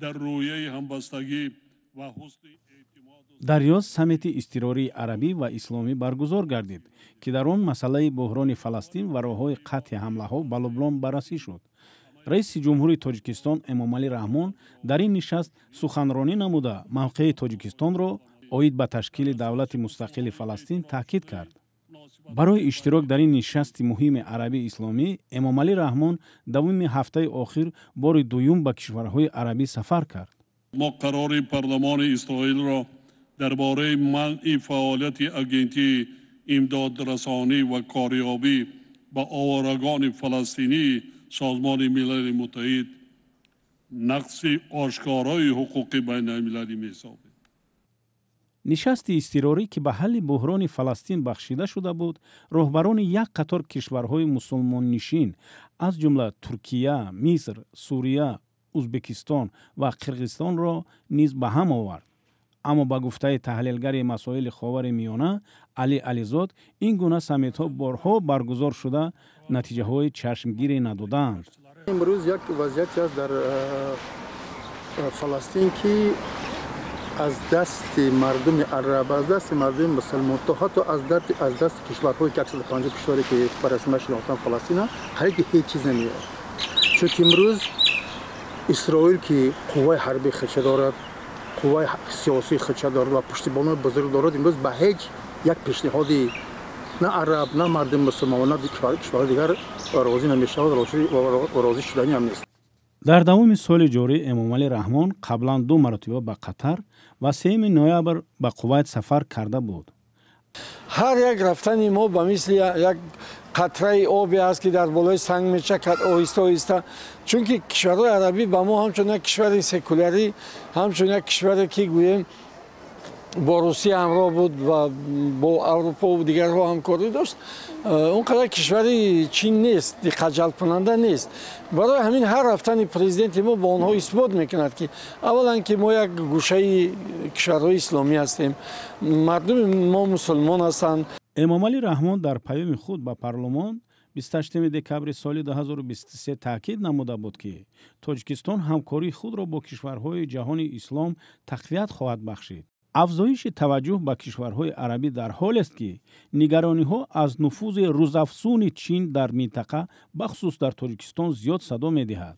Дар рӯҳияи ҳамбастагӣ ва ҳусни эътимоду Дар Риёз саммити изтирории арабӣ ва исломӣ баргузор гардид, ки дар он масъалаи буҳрони Фаластин ва роҳҳои қатъи ҳамлаҳо ба Лубнон баррасӣ шуд. Раиси ҷумҳури Тоҷикистон Эмомалӣ Раҳмон дар ин нишаст суханронӣ намуда, мавқеи Тоҷикистонро оид ба ташкили давлати мустақили Фаластин таъкид кард. Барои иштирок дар ин нишасти муҳими арабӣ исломӣ Эмомалӣ Раҳмон давоми ҳафтаи охир бори дуюм ба кишварҳои арабӣ сафар кард. Мо қарори парлумони Исроилро дар бораи манъи фаъолияти агентии имдодрасонӣ ва кориёбӣ ба оворагаони фаластинии Созмони Милали Муттаҳид нақзи ошкорои ҳуқуқи байналмилалӣ меҳисобем. Нишасти изтирорӣ, ки ба ҳалли буҳрони Фаластин бахшида шуда буд, роҳбарони як қатор кишварҳои мусулмоннишин, аз ҷумла Туркия, Миср, Сурия, Узбекистон ва Қирғизистонро низ ба ҳам овард. Аммо ба гуфтаи таҳлилгари масоили Ховари Миёна Алӣ Ализод, ин гуна саммитҳо борҳо баргузор шуда, натиҷаҳои чашмгире надодаанд. Имрӯз як вазъияте аст дар Фаластин, ки аз дасти мардуми араб, аз дасти мардуми мусулмон, то ҳатто аз дасти кишварҳое ки 150 кишваре ки ба расмият шинохтан Фаластина, қариб ки ҳеҷ чиз намеояд. Чунки имрӯз Исроил, ки қувваи ҳарбии худша дорад, қувваи сиёсии худша дорад ва пуштибонои бузург дорад, имрӯз ба ҳеҷ як пешниҳоди на араб, на мардуми мусулмон, на кишварҳои дигар розӣ намешавад ва розӣ шуданӣ ҳам нест. Дар давоми соли ҷорӣ Эмомалӣ Раҳмон қаблан ду маротиба ба Қатар ва 3 ноябр ба Кувайт сафар карда буд. Ҳар як рафтани мо ба мисли як қатраи обе аст, ки дар болои санг мечакад оҳиста оҳиста, чунки кишварҳои арабӣ ба мо ҳамчун як кишвари секулярӣ, ҳамчун як кишваре ки, гӯем, бо Русия ҳамроҳ буд ва бо Аврупо дигарҳо ҳамкорӣ дошт, он қадар кишвари чин нест, диққатҷалбкунанда нест. Барои ҳамин ҳар рафтани президенти мо ба онҳо исбот мекунад, ки аввалан ки мо як гӯшаи кишварҳои исломӣ ҳастем, мардуми мо мусулмон ҳастанд. Эмомалӣ Раҳмон дар паёми худ ба парлумон 28 декабри соли 2023 таъкид намуда буд, ки Тоҷикистон ҳамкории худро бо кишварҳои ҷаҳони ислом тақвият хоҳад бахшид. Афзоиши таваҷҷӯҳ ба кишварҳои арабӣ дар ҳолест, ки нигарониҳо аз нуфузи рӯзафзуни Чин дар минтақа, бахусус дар Тоҷикистон, зиёд садо медиҳад.